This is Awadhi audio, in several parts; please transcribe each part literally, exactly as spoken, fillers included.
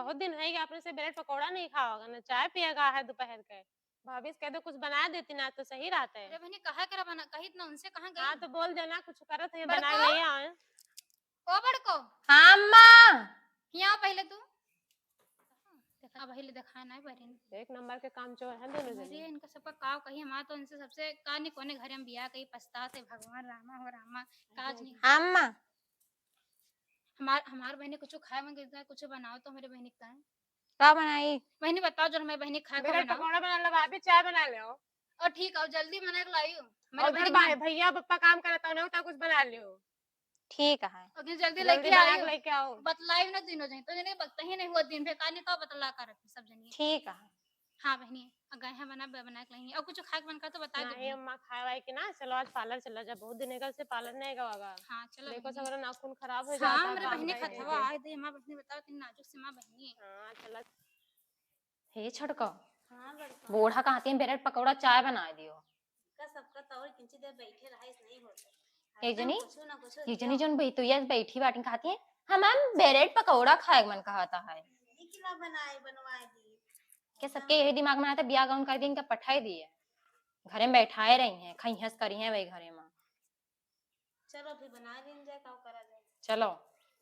बहुत दिन है कि आपने से ब्रेड पकौड़ा नहीं खावा होगा, ना चाय पिया गा है दोपहर के। भाभी से कह दो कुछ बना देती ना तो सही रहता है। अरे बहनी, कहा करा बना, कही ना उनसे, कहाँ गई? हाँ, तो बोल देना, कुछ करत है, बड़को? बना ले आए। ओ बड़को। हाँ अम्मा। यहाँ पहले तू। देखा, पहले देखा ना बहन। एक नंबर के काम चोर है दोनों अरे जने। इनका सबका का कही, हमार तो इनसे सबसे का नहीं कोने घरे में बियाह कही, पछतात है भगवान, रामा हो रामा, काज नहीं। हाँ अम्मा। हमार, हमार बहनी कुछ खाए मन करता है, कुछ बनाओ तो हमारे बहनी का है। का बनाई? बहनी बताओ जो हमारे बहनी खाए का ब्रेड बनाओ। पकौड़ा बना लो भाभी, चाय बना लो। और ठीक है, जल्दी बना के लाइयो। हमारे और बहनी उधर भाई, भैया पप्पा काम करता, उन्हें तो कुछ बना लियो। ठीक है। और जल्दी जल्दी लेके बना आइयो। के लेके आओ। बतलाई ना तीनों जनी, तो जने बकता ही नहीं हुआ दिन भर, कानी का बतला करत सब जनी। ठीक है। हाँ बहनी, गए हैं बना, बना के लाएंगे। और कुछ खाए के मन का तो बता दो नहीं बहनी। अम्मा, खाए वाए के ना, चलो आज पार्लर चला जा, बहुत दिन है से पार्लर नहीं गवा गा। हाँ चलो देखो बहनी। सगरो नाखून खराब हो हाँ, जाता हमरे काम बहनी रहे खतवा देखे। आए दे, माँ बहनी बताओ, तीन नाजुक से माँ बहनी। हाँ चला। हे छोटका, हाँ बड़का। बूढ़ा कहती है ब्रेड पकौड़ा चाय बना दियो। का सबका तौर किंची देर बैठे रहा, इस नहीं होता। एक हरदम जनी, कुछ ना कुछ एक जनी दिया। जोन बैठुया बैठी बाटिन कहती है, हम, हम ब्रेड पकौड़ा खाए के मन कहता है। यही किला बनाए, बनवाए दी। के सबके यही दिमाग में आता, बियाह गाउन कर दी, इनका पठाई दिए। घरे में बैठाए रही हैं, खइहस करी हैं वही घरे में। चलो फिर बना लीन जाए, का करा जाए। चलो,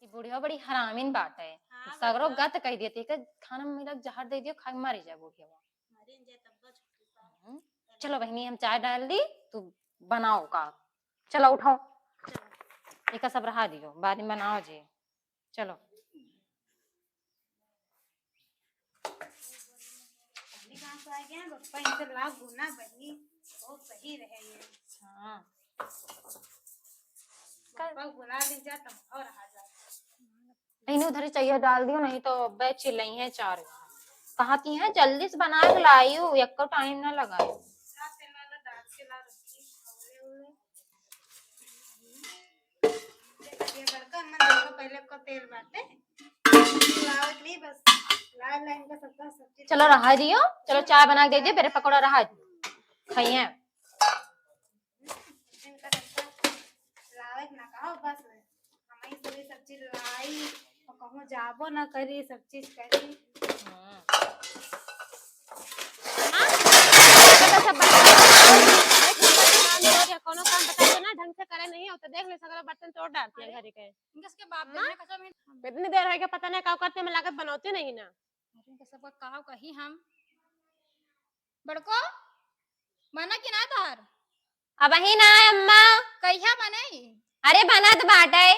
ई बुढ़िया बड़ी हरामिन बाटे। हाँ, सगरो बड़का। गत कह दिए, तेके खाना में मिला जहर दे दियो, खा के मरी जाए बुढ़िया। मरी जाए तब बस छुट्टी पाओ। हम्म। चलो बहनी, हम चाय डाल दी, तू बनाओ का। चलो उठाओ। चलो। एका सब रहा दियो, बाद में बनाओ जी। चलो। पानी कहाँ से आ गया? बप्पा इनसे लाभ गुना बनी, बहुत सही रहे ये। हाँ। बप्पा गुना ली जा तब और आ जा। नहीं, नहीं, उधर ही चाहिए, डाल दियो, नहीं तो बे चिल्लाई है चार। कहती हैं, "जल्दी से बना के लाइयो, एको टाइम ना लगायो।" ना, तेल वाला डाल के ला रखी, खौले उले। देखा, ये बड़का अम्मा देखो, पहले को तेल बाटे। लावत नहीं, बस लाल लाइन का सबका सब्जी। चलो, रहा दियो, चलो, चाय बना के दे दियो, मेरे पकौड़ा रहा दियो, खाइए। इनका सबका लावे के ना कहो, बस हम ही सभी सब चीज लाई, और कहूँ जाबो ना करी, सब चीज करी। हम्म। हाँ? तो सब बर्तन, एक नंबर के काम चोर है, कोनो काम बता दो ना, ढंग से करे नहीं हो तो देख ले, सगला बर्तन तोड़ डालती है अरे, घर के। इनका सबके बाप हाँ? बेटा कसम है। इतनी देर है कि पता नहीं का करते, में लागत बनौती नहीं ना। अरे, इनका सबका का कही हम। बड़को, बना कि ना तोहार? अबही ना है अम्मा। कहिया बनई? अरे बनत बाटे।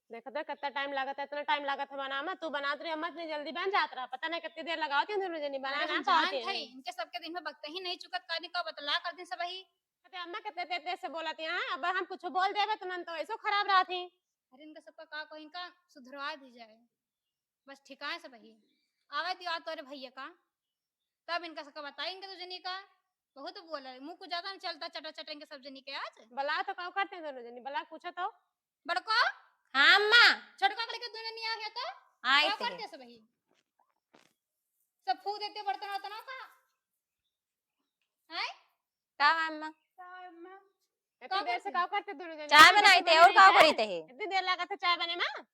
देखत है कितना टाइम लागत है, इतना टाइम लागत है बनावे में। तू बनात रही अम्मा, इतनी जल्दी बन जात रहा। पता नहीं कितनी देर लगावत है दोनों जनी बनाए अरे ना हम पावत जानत है। हई, इनके सबके दिन में बकते ही नहीं चुकत, कानी का बतला कर दिन सबही। अरे अम्मा कितने तेज तेज से बोलत है, अब हम कुछ बोल देबे तो नन तो ऐसो खराब रहत ही। अरे इनका सबका का कही, इनका सुधरवा दी जाए। बस ठिकाए सबही। आवे दियो आज तोरे भैया का, तब इनका सबका बताई, इनके दू जनी का। बहुत बोले, मुँह कुछ ज्यादा नहीं चलता, चटा चटा इनके सब जनी के आज। बला तो का करते हैं दोनों जनी, बला पूछो तो। बड़को? हाँ अम्मा। छोटका के लेके दोनों जनी आ गया तो? आई का थे। करते सबही? सब फूक देते बर्तन वर्तन का। आय? का बा अम्मा? का बा अम्मा? इतनी का देर से करते? का करते दोनों जने? चाय बनाई थे और का करी थे? इतनी देर लगा था चाय बने में?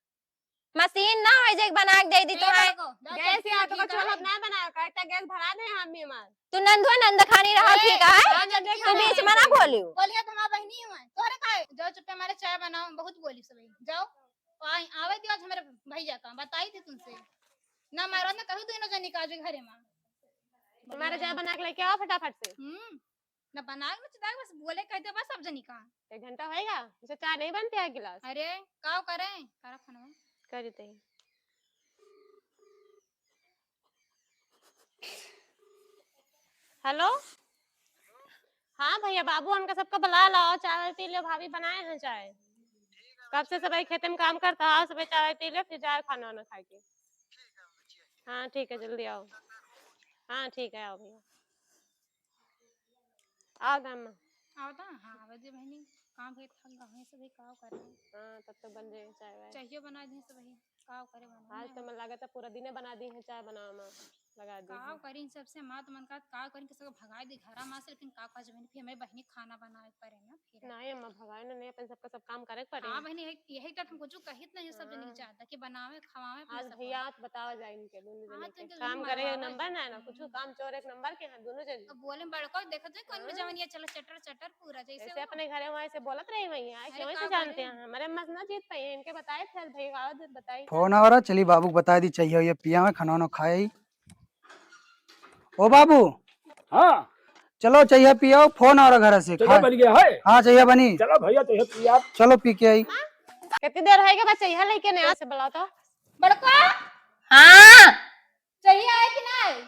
मशीन ना हो जे बना के दे दी ए तो है। बड़को, जा गैस चल, या तो ठीक कुछ है। हम ना बनाओ, कहता गैस भरा दे हम भी हमार। तू नंदुआ नंद खानी रहा, ए, ठीक है? जा चल, ठीक तू है। बीच में ना बोलियो। बोलिए तो हमार बहनी हुआ है। तोहरे का है? जाओ चुपचाप हमारे चाय बनाओ, बहुत बोली सब। जाओ। आई, आवे दियो आज हमारे भैया का, बताई थी तुमसे। ना मारो ना कहो दोनों जनी का आज घरे में। तुम्हारे चाय बना के लेके आओ फटाफट से। हम्म। ना बना के ना चिदा के बस बोले कह दे बस सब जनी का। एक घंटा होएगा, इसे चाय नहीं बनती है गिलास। अरे, काव करे? करा फोनवा। करी ते। हेलो, हाँ भैया, बाबू उनका सबका बुला लाओ, चाय वाय पी लो, भाभी बनाए हैं चाय। कब से सबही खेते में काम करता है, सबही चाय वाय पी लो, फिर जाए खाना वाना खाए के। हाँ ठीक है, जल्दी आओ। हाँ ठीक है, आओ भैया। आओ दामा। आओ दा, हाँ, आवे दे बहनी, काम है, थक गए हैं सभी, काव करे। हाँ, तब तो बन जाए चाय वाय। चाहिए बना दी सभी, काव करे बना। आज तो मन लागत है पूरा दिने बना दी है चाय बनावे में। लगा दी। का करी, सबसे मात मन का, का करी कि सबको भगाई दी घरा मा से, लेकिन का करी बहिनी, फिर हमें बहिनी खाना बनाए पड़े ना फिर। नहीं अम्मा, भगाए ना, नहीं, अपन सबका सब काम करे के पड़े। हाँ बहिनी, यही, यही तो हम कुछ कहित नहीं सब जनी हाँ। ज्यादा कि बनावे, खवावे, अपने आज सब भैया, आज बतावा जाए इनके दोनों हाँ, जने तो के। इनके काम दोनों करे के मरावा नंबर ना है ना, हम्म। कुछ काम चोर एक नंबर के हैं दोनों जने। अब बोले बड़को देखत है कौन में हाँ। जवन ये चला चटर चटर पूरा जैसे ऐसे वो। अपने घरे वहाँ ऐसे बोलत रही वही है, अरे क्यों का ऐसे जानते बोले? हैं? हमारे अम्मा से ना जीत पाई है, इनके बताए थे आज भैया, आओ जब बताई। फोन आ रहा, चली बाबू को बताई दी, चाहिए ये पिया में खाना वाना खाए ही। ओ बाबू, हाँ। चलो, चाहिए पियो, फोन आ रहा घर से। चाहिए खा- बन गया है? हाँ, चाहिए बनी। चलो भैया, चाहिए पिया। चलो, पी के आई। कितनी देर होएगा बस चाहिए लेके नया से बुलाओ तो। बड़को? हाँ। चाहिए आए कि ना आए?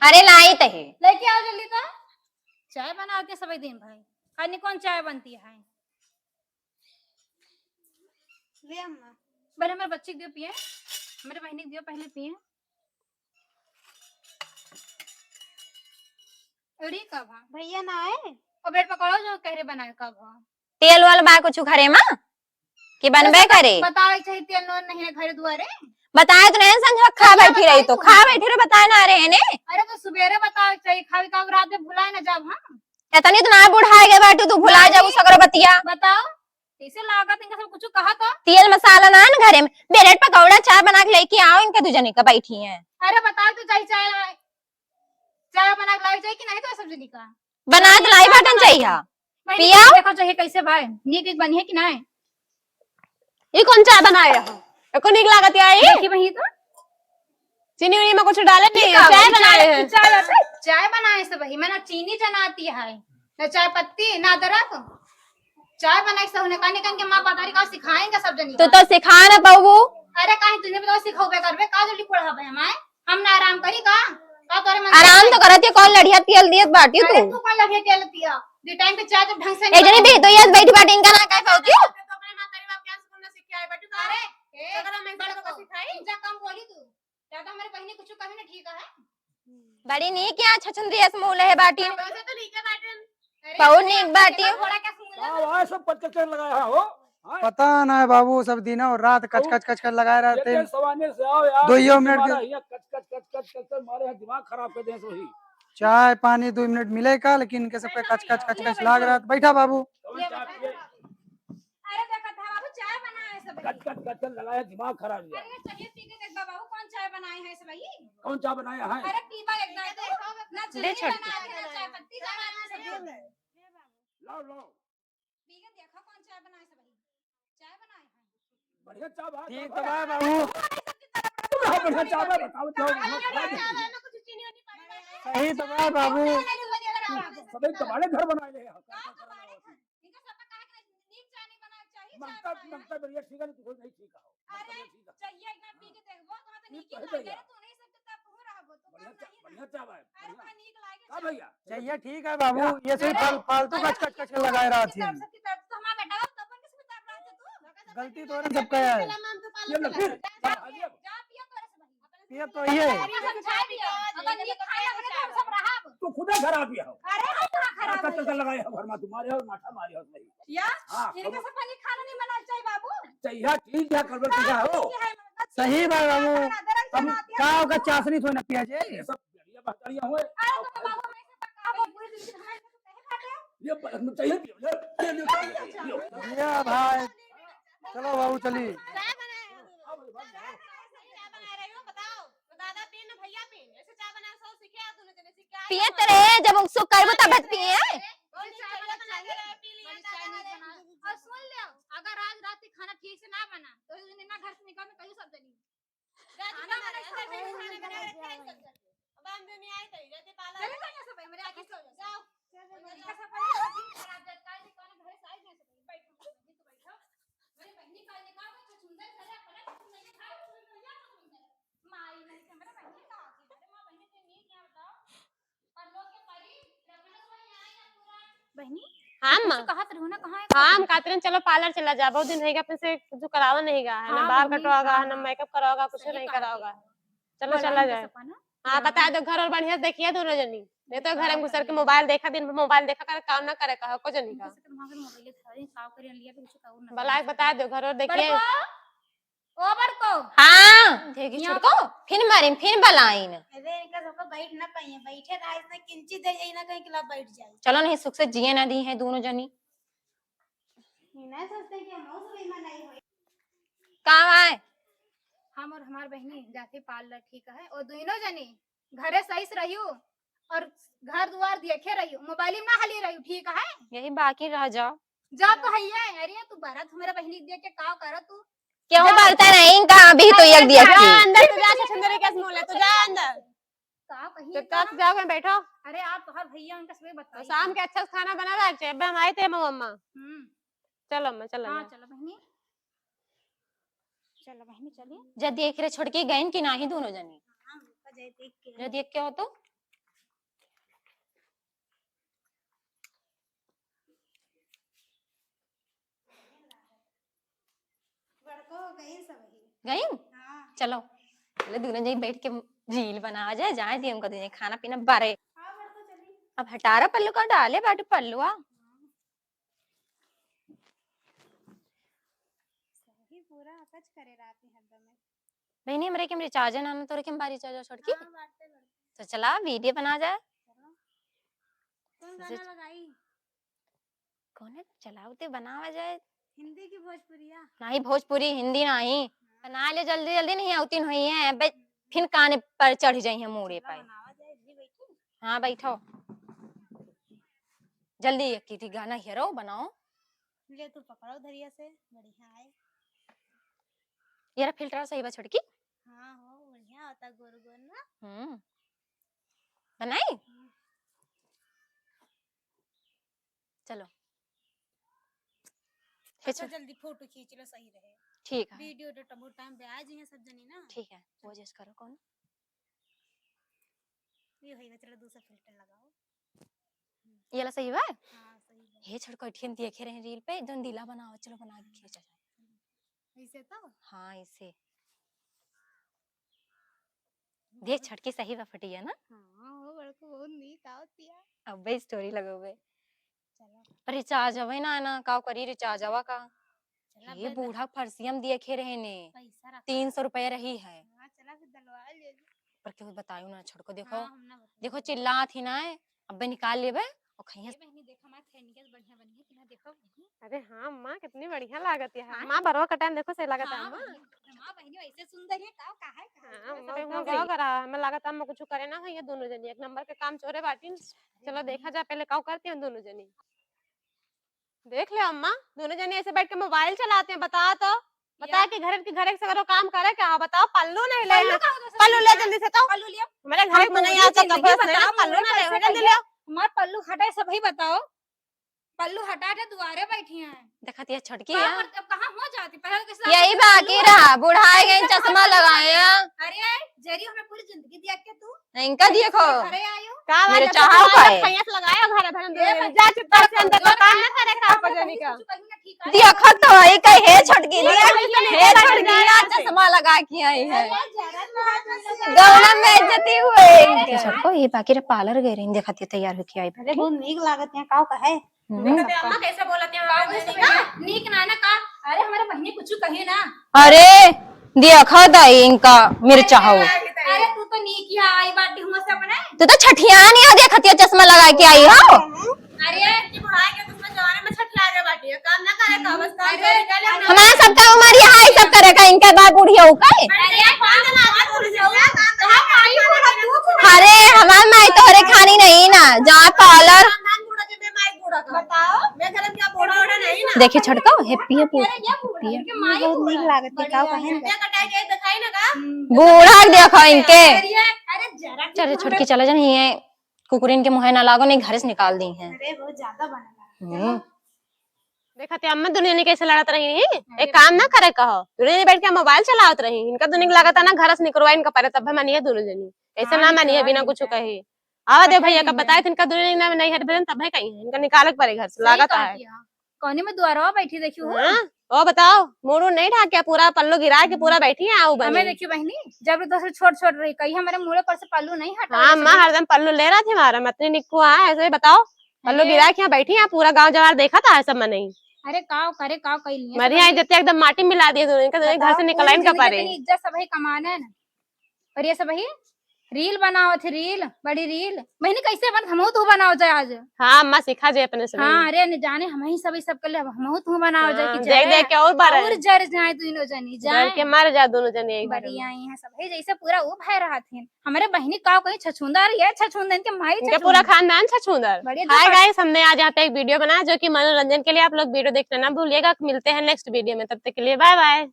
अरे, लाई तो है। लेके आओ जल्दी तो। चाय बनाओ के सबै दिन भाई? खानी कौन चाय बनती है? ले अम्मा। बड़े हमारे बच्चे को दियो पिए, हमारे बहिनी को दियो पहले पिए। अरे का भा? भैया ना आए? और ब्रेड पकौड़ा जो कह रहे बनाए का भा? तेल वाल बा कुछ घरे मा कि बनबे करे? बतावे चाहिए तेल नोन नहीं है घरे दुआरे। बताए तो नहीं संझा खा बैठी रही तो, खा बैठी रही बताए ना रहे ने। अरे तो सुबेरे बतावे चाहिए, खावे का रात में भुलाए ना जाब हम। इतनी तो ना बुढ़ाए गए बाटू तू भुला जाबू सगरो बतिया। बताओ। कैसे लागत इनका सब कुछ कहा तो? तेल मसाला ना न घरे में, ब्रेड पकौड़ा चाय बना के लेके आओ, इनका दू जने का बैठी हैं। अरे बताओ तो चाय, चाय, चाय बना के लाई जाए कि नहीं तो सब जनी का? बना तो लाई बाटन चाहिए। भाई, पियाओ। देखो चाहिए कैसे भाई, नीक नीक बनी है कि नहीं? ये कौन चाय बनाए हो? एको नीक लागत है ये? देखी बहिनी तो। चीनी उनी में कुछ डाले नहीं, चाय बनाए हैं। चाय, चाय बनाए से बहिनी, मैं ना चीनी जनाती है, ना चाय पत्ती, ना अदरक। चाय बनाए से होने काने कान के माँ पधारी का सिखाएंगे सब जनी तू का। तो सिखा ना पाऊ। अरे काहे तुझे बताओ सिखाओ बे करबे का जल्दी पढ़ा बे हमारे? हम ना आराम करी का? का तोरे मन आराम तो करत है, कौन लड़िया तेल दियत बाटी अरे तू? तू कौन लड़िया तेल दिया? दो टाइम पे चाय जब ढंग से ए जनी बे तो ये बैठी बाटी इनका ना काहे पाऊ तू? तो अपने माँ तेरी बाप क्या स्कूल में सीख के आए बाटी तू? अरे, ए, अगर हम ऐसे बड़को, तो सिखाई? इनका कम बोली तू। ज्यादा हमारे बहिनी कुछ कभी ना ठीक है। बड़ी नीक यहाँ छछुंदरी अस मुँह लहे बाटी। वैसे तो नीक है बाटी। अरे, बहुत नीक बाटी। घोड़ा क्या सुन का भाई सब पचकचर लगाया हो? हाँ? पता ना है बाबू, सब दिन और रात कच, कच, कच, कच लगाए रहते हैं। सवाने से आओ यार, दो ही मिनट तुम्हारा के यहाँ कच, कच, कच, कच, कच, कच मारे हैं, दिमाग खराब कर दे वही। चाय पानी दो मिनट मिले का, लेकिन इनके सबके कच, कच, कच, कच लाग रहा है। बैठा बाबू। कौन चाय पिए? अरे देखत है बाबू, चाय बनाए सब। कच, कच, कच, कच लगाया, दिमाग खराब किया। अरे चलिए पी के देख बाबू, कौन चाय बनाए हैं सब भाई? कौन चाय बनाया है? अरे पीवा एक दाई तो, ना दे चीनी छोटकी। बनाए, ना चाय पत्ती जमाए सब। लाओ, लाओ। पी के देखो कौन चाय बनाए सब भाई। चाय बनाए हैं। बढ़िया चाय बा, ठीक चाय तो बा। बा बाबू। हाँ, बढ़िया चाय बा, बताओ, चाय बा। अरे चाय में कुछ चीनी उनी पड़ी बा। सही तो बा बाबू। सबे तुम्हारे घर बनाए रहे हैं। इनका सब कहा कि नीक चाय नहीं बनाए चाहिए, चाय मंगता, बनाए हैं। मंगता बढ़िया ठीक है, तू नहीं ठीक है। अरे, चाहिए एक बार पी के देखबो, तो हाँ तो नीक ही लागे, अरे तू नहीं सकते तब तू रहबो, तो बढ़िया काम चा-, नहीं बढ़िया ना। चाय बा, अरे बढ़िया। बड़ा नीक लागे का चाय। भैया? चाहिए ठीक है बाबू, भैया। ये सही अरे, फाल-, फालतू अरे कच, कच, कच, कच लगाए रहा थी। सबसे किताब तो हमारा बेटा बा, तो अपन किसमें किताब रहा था तू? गलती तो सबका है। ये लो, फिर। जा, जा, जा, पिया तोरे से भाई। पिया तो ये। अरे, हम चाय पिया। अगर नीक खाए लगे तो हम सब रहब। तू खुदे खराब ही हो। अरे, हम कहाँ खराब कच, कच, है? कच लगाए हो, घर में तुम्हारे और माथा मारे हो भाई। या? हाँ, इनके हम सब बनी खाना नहीं बनाना चाहिए बाबू। चाहिए, ठीक है, गड़बड़ हाँ, किया हो। ठीक है, मतलब सही बात बाबू। खाना दे रही हम बनाती है। का ओकर चाशनी थोड़ी ना पिया जाए। ये सब बढ़िया बात बढ़िया होए। अरे तो बाबू, मैं से पक्का हो, पूरी जिंदगी हमारे से पहले काटे। ये ब-, चाहिए पियो, ले, ले, ले, चाहिए पियो, ले। ये भाई, चलो बाबू, चली। चाय बनाए हो? हाँ, भाई, भाई, भाई। चाय बनाए रही हो, बताओ। तो दादा पीन, भैया पीन, ऐसे चाय बनाना सब सीखे आप दोनों जने, सीख के आए पिए हो। तेरे, जब सुख करबो तब पिए। और चाय वाला चाय पी लिया, दादा ने। और सुन ले, अगर आज रात के खाना ठीक से ना बना, तो इस दिन ना घर से निकल में कहीं सब जनी। रात खाना खाना बना, खाना बना, खाना बना, खाना बना। अब हम भी नहीं आए थे, जल्दी पाला। चले जाइए सब, मेरे आगे सो जाओ। जाओ। इनका सब पहले दिन खराब जाता है, कौन घर से आई नहीं सकती। बैठो, बैठो। मेरी बहनी का निकाल के छछूंदर सारे अपना छछूंदर के खाए, छछूंदर भैया छछूंदर। माई नहीं से मेरे बहनी का आती है। अरे माँ, बहनी के नीक क्या बताओ? परलोक के परी, रखना सोई आए ना पूरा। बहनी, हाँ, कुछ माँ। कहत रहू ना, कहाँ है हाँ, हम कहाँ? कहत रहन, चलो पार्लर चला जा, बहुत दिन होइगा, अपन से कुछ करावा नहीं गा, है ना हाँ, बाल बहनी, कटवागा, हाँ, है ना हाँ। मेकअप करावागा, कुछ सही नहीं कहा करावागा। है। चलो, चला जाए। हाँ, बता दो, घर और बढ़िया से देखिए दोनों जनी। नहीं तो घर में घुसर के मोबाइल देखा, दिन भर मोबाइल देखा करे, काम ना करे, कहो को जनी का। बलाक बता दो, घर और देखिए। ओ बड़को। हाँ, देखी यहाँ छोटको, फिर मारिन, फिर बलाइन। अरे, इनका सबको बैठ ना पाइए, बैठे रहा, इसने किंची दे जाई ना, कहीं के ला बैठ जाए। चलो नहीं, सुख से जिए ना दी है दोनों जनी। ये ना सोचते कि हम लोग से बेईमान नहीं होई। का है? हम और हमार बहनी जाती पार्लर, ठीक है, और दोनों जनी घरे सही से रहियो और घर दुआर देखे रहियो, मोबाइल में ना हली रहियो, ठीक है? यही बाकी रह जाओ। जा तो है ये, अरे तू बारा, तू मेरा बहनी देख के का कर तू? क्यों जा। बोलता नहीं इनका? अभी तो अरे एक दिया जा की। अंदर, तू जा, सुंदरी के मुंह ले, तू जा अंदर। का कहीं चुपचाप का? जाओ, कहीं बैठो। अरे आप तो हर भैया उनका सबके बताइए। शाम के अच्छा से खाना बना रहा है, अब हम आए थे मम्मा। हम्म। चलो अम्मा, चलो हाँ, अम्मा। चलो बहनी। चलो बहनी, चलिए। जा देख रे छोटकी, गइन कि नाही दोनों जनी? हाँ, रुको, जाए देख के। जा देख के हो तो। बड़को गई सब ही। गई? हाँ। चलो, चलो दोनों जनी बैठ के reel बनावा जाए, जाए दिए हमको दोनों खाना पीना बारे। हाँ, बड़को चली। अब हटारा पल्लू का डाले बाटे पल्लुआ। हाँ। सही पूरा अकच करे रात में हरदम। बहनी, हमरे के में recharge ना, ना तोरे के में बा recharge छोटकी। हाँ, बाटे, बाटे। तो चला video बना जाए। चलो। कौन गाना लगाई? कौन है? चलाओ ते बनावा जाए। हिंदी की भोजपुरिया? नहीं, भोजपुरी, हिंदी नहीं। हाँ। बना ले जल्दी जल्दी, नहीं आवतीन हुई है। बे, फिर काने पर चढ़ जाई है मूड़े चला पे। बनावा जाए, जी बैठी। हाँ, बैठो। जल्दी एक किटी गाना हेरो बनाओ। ले तू पकड़ो धरिया से, बढ़िया है। ये रहा filter सही बा छोटकी? हाँ हो, बढ़िया होता गोर गोर ना। हम्म। बनाई? हम्म। चलो। हे अच्छा, छो- जल्दी photo खींच लो, सही रहे। ठीक है। Video तो बहुत time पे आ जाइए सब जनी ना। ठीक है, वो adjust करो कौन? ये होइगा, चलो दूसरा filter लगाओ। ये वाला सही बा? हाँ, सही बा। हे छोटको, अठियन देखे रहे reel पे, जौन दिला बनाओ, चलो बना के खींचा जाए। ऐसे तो? हाँ, ऐसे। देख छोटकी, सही बा फटिया ना? हाँ, हो बड़को, बहुत नीक आवतिया। अबे story लगोबे। चला। पर recharge अबे ना, ना, का करी recharge आवा का? चला ये बे, बूढ़ा फरसियम देखे रहे ने। पैसा रखा तीन सौ रुपया रही है। हाँ, चला फिर डलवा ले। पर केहू बतायो ना छोटको, देखो। हाँ, हम ना बताई। देखो चिल्लात ही ना है, अबे निकाल लेबे और खइया। ए बहनी, देखा मार थैनिया से बढ़िया बनी है कि ना, देखो बहनी। अरे हाँ अम्मा, कितनी बढ़िया लागत है। हाँ। अम्मा, बरवा कटान देखो, सही लागत है हाँ अम्मा। बहनी, हाँ बहनी, ऐसे सुंदर है, का, का है, का है? हाँ, अम्मा, ऐसे बहुत सुंदर। का करा, हमें लागत है अम्मा कुछ करे ना है, ये दोनों जनी एक नंबर के काम चोरे बाटिन। अरे चलो बहनी। देखा जा पहले का करती हैं दोनों जनी। देख ले अम्मा, दोनों जने ऐसे बैठ के mobile चलाते हैं, बता तो, बता या। कि घरे के, घरे के सगरो काम करे क्या? बताओ, पल्लू नहीं ले पल्लू हैं। कहाँ होता है? पल्लू ले जल्दी से तो। पल्लू लिया। हमारे घरे हाँ, में नहीं पूरी आता, जिंदगी तब से बताओ, पल्लू पल्लू नहीं ले, कैसे जल्दी लिया। हमार पल्लू हटा है, सब ही बताओ। पल्लू हटा के दुआरे बैठी हैं। देखत ये छोटकी का है। करते, अब कहाँ हो जाती? पहले तो कैसे यही आदमी बाकी पल्लू रहा, बुढ़ाए गए, ऐसे चश्मा कहाँ लगाए। अरे, जरी हमें पूरी जिंदगी दिया क्या तू? इनका देखो। घरे आयो। का मेरे बात है, चाहा तुम्हारा का है? खैस लगाया घर भर ए, में। जा चुपचाप से अंदर, तो काम ना करे का, पता नहीं का। देखत तो है, कहे, "हे छोटकी, ये देख, नहीं हे करे, छोटकी, नहीं आज करे। चश्मा लगा के आई है।" अरे, जरा तो हाथ में लगा। गौना में बेइज्जती हुए। ये छोटको, ये बाकी रे parlour गए रही, देखत ये तैयार होके आई अरे, बैठी। बहुत नीक लागत है, का कहे? हम्म। देखते अम्मा कैसे बोलत है, का बोलत है, नीक ना ना का? अरे, हमारे बहिनी कुछ कही ना। अरे, देखा दाई इनका मेरे चाहो। अरे, तू तो नीक ही आई बाटी हुआ से अपने। तू तो छठियान ही आ, देखत ये चश्मा लगा के आई हो। अरे, ये बुढ़ाई के तुम जमाने में छठिया रे बाटी है, काम ना करे तो बस काम अरे, करे, क्या लेना? हमारा सबका उम्र यहाँ है, सब करे का, इनके बाद बुढ़िया हो का है? अरे, ये कौन जमाना है, बुढ़िया हो? कहाँ पाई हो, तू बुढ़िया? अरे, हमार माई तोहरे खानी नहीं ना, जहाँ parlour। खानदान बूढ़ा के, मैं माई बूढ़ा का। बताओ। मैं घर में क्या बूढ़ा वूढ़ा नहीं ना। देखिए छोटका, happy है पूरा। अरे, ये बूढ़ा, happy है। इनके माई बहुत बूढ़ा। नीक लागत है, का कहे ना। क्या कटाई के दिखाई ना का? बूढ़ा देखो इनके। अरे, अरे, जरा चलो छोटकी चला जानी है। कुकुरिन के मुँहे ना लागो, नहीं घर से निकाल दी हैं। अरे, बहुत ज्यादा बना लगा। हम्म। देखत है अम्मा, दुनिया ने कैसे लड़त रही नहीं? अरे एक काम ना करे कहो, दुनिया ने बैठ के mobile चलावत रही। इनका दुनिया के लागत है ना, घर से निकलवा इनका परे, तब मानिए दोनों जनी। ऐसे हाँ, ना मानिए निकलवा बिना कुछ इनका। कहे। आवा दे भैया का बताए, इनका दुनिया ने नहीं हट भेजन, तब है कहीं इनका निकाले के परे घर से, सही लागत है। कौनी में दुआरवा बैठी देखियो हो। हाँ, ओ बताओ, मुड़ू नहीं ढाके, पूरा पल्लू गिरा के पूरा बैठी है, आओ बनी। हमें देखियो बहनी, जब तो से छोट छोट रही, कहीं हमारे मुड़े पर से पल्लू नहीं हटा। हाँ, अम्मा हरदम पल्लू ले रहा थी हमारा, मतनी निक्कू आए, ऐसे बताओ, पल्लू अरे। गिरा के यहाँ बैठी है, पूरा गाँव जवार देखा था, ऐसा मन नहीं। अरे काव करे, काव कइली है मरी सब आई। जते एकदम माटी मिला दिए दोनों, इनका दोनों घर बताओ, से निकला पूरी इनका जिंदगी पारे। इतनी इज्जत सब है कमाने न। और ये सब है रील बनावत है, रील, बड़ी रील। बहिनी कैसे बन, हमहू तू बनाओ जाए आज। हाँ, अम्मा सिखा जाए अपने से हाँ, बहिनी। अरे न जाने हम ही सब, सब कर ले, अब हमहू तू बनाओ जाए हाँ, कि देख जाए। देख के और बार और जर जाए दोनों जनी, जर जाए। के मर जाए दोनों जनी एक बार में। बढ़िया यहाँ सब है, जैसे पूरा वो भय रहत है। हमारे बहिनी का कोई छछूंदर, ये छछूंदर के माई इनके छछूंदर। पूरा खानदान छछूंदर। बढ़िया हाय दफा- गाइस, हमने आज यहाँ पे एक वीडियो बनाया जो कि मनोरंजन के लिए। आप लोग वीडियो देखना ना भूलिएगा। मिलते हैं नेक्स्ट वीडियो में, तब तक के लिए बाय बाय।